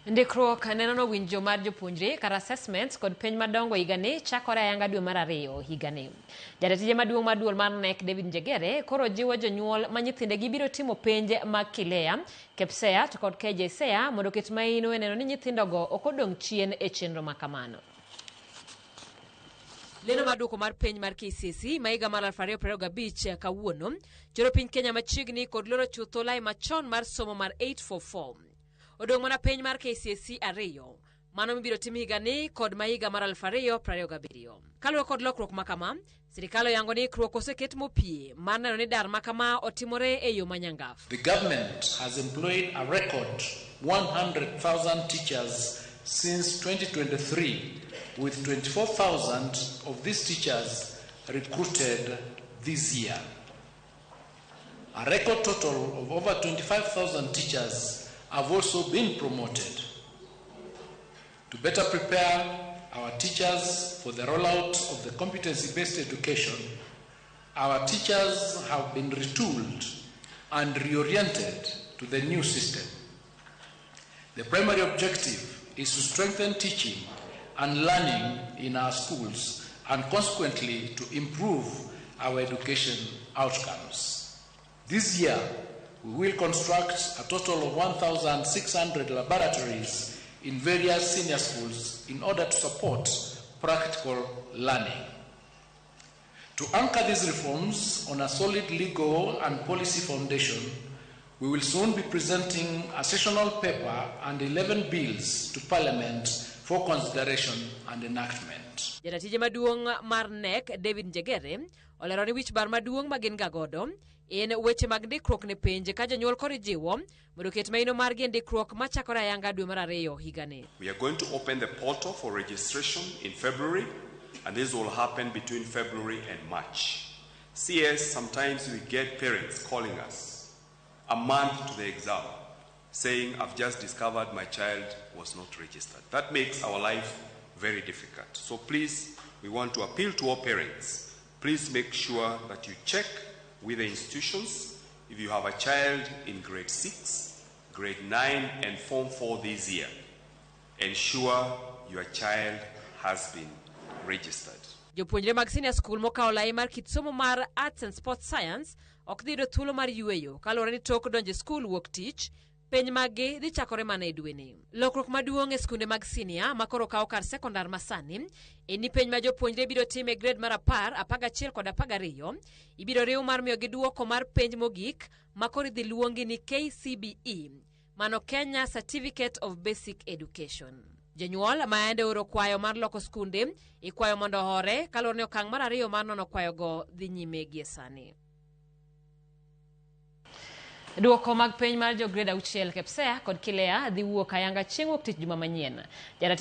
Ndikruok nenono winjo mar jopuonjre kar assessments kod penj madongo higani chakore ayanga dwe mar ariyo higani. Jatij maduong' mar duol mar KNEC David Njegere koro jiwo jonyuol ma nyithindegi biro timo penj mag KILEA, KPSEA to kod KJSEA mondo oket maino e neno ni nyithindogo ok odong' chien e chenro ma kamano. Lendo mar duoko mar penj mar KCSE ma higa mar 2025 kawuono choro piny Kenya machiegni kod loro chutho lai machon mar somo mar 844. Odong' mana penj mar KCSE ariyo mano mibiro tim higani kod ma higa mar 2027. Kaluwore kod lokruok ma kama, sirikal oyango ni ikruok oseket mopie mar neno ni dar ma kama otimore e yo manyangaf. The government has employed a record 100,000 teachers since 2023, with 24,000 of these teachers recruited this year. A record total of over 25,000 teachers have also been promoted. To better prepare our teachers for the rollout of the competency-based education, our teachers have been retooled and reoriented to the new system. The primary objective is to strengthen teaching and learning in our schools and consequently to improve our education outcomes. This year, we will construct a total of 1,600 laboratories in various senior schools in order to support practical learning. To anchor these reforms on a solid legal and policy foundation, we will soon be presenting a sessional paper and 11 bills to Parliament for consideration and enactment. Jatije maduong' mar KNEC David Njegere olero ni wich bar maduong' ma gin ga godo en weche mag ndikruok ne penj ka jonyuol koro ijiwo mondo oket maino margi e ndikruok machakore ayanga dwe mar ariyo higani. We are going to open the portal for registration in February, and this will happen between February and March. CS, sometimes we get parents calling us a month to the exam saying, "I've just discovered my child was not registered." That makes our life very difficult. So please, we want to appeal to all parents. Please make sure that you check with the institutions. If you have a child in grade 6, grade 9, and Form 4 this year, ensure your child has been registered. Jopuonjre mag senior school mokawo lai mar kit somo mar Arts and Sports Science ok dhi yudo thuolo mar yueyo kaluwore ni tok donjo e skul wuok tich penj maggi dhi chakore mana e dweni. Lokruok maduong' e skunde mag senior ma koro kawo kar sekondar masani en ni penj ma jopuonjre biro timo e grade mar 10, 11 kod 12 ibiro riw mar miyogi duoko mar penj mogik ma koro idhi luongi ni KCBE, mano Kenya Certificate of Basic Education. Jonyuol ma yande oro kwayo mar loko skunde ikwayo mondo ohore kaluwore ni okang' mar ariyo mar nono kwayogo dhi nyime gie sani. Duoko mag penj mar jo grade 6 KPSEA kod KILEA dhi wuok ayanga chieng' wuok tich juma manyien. Jaratich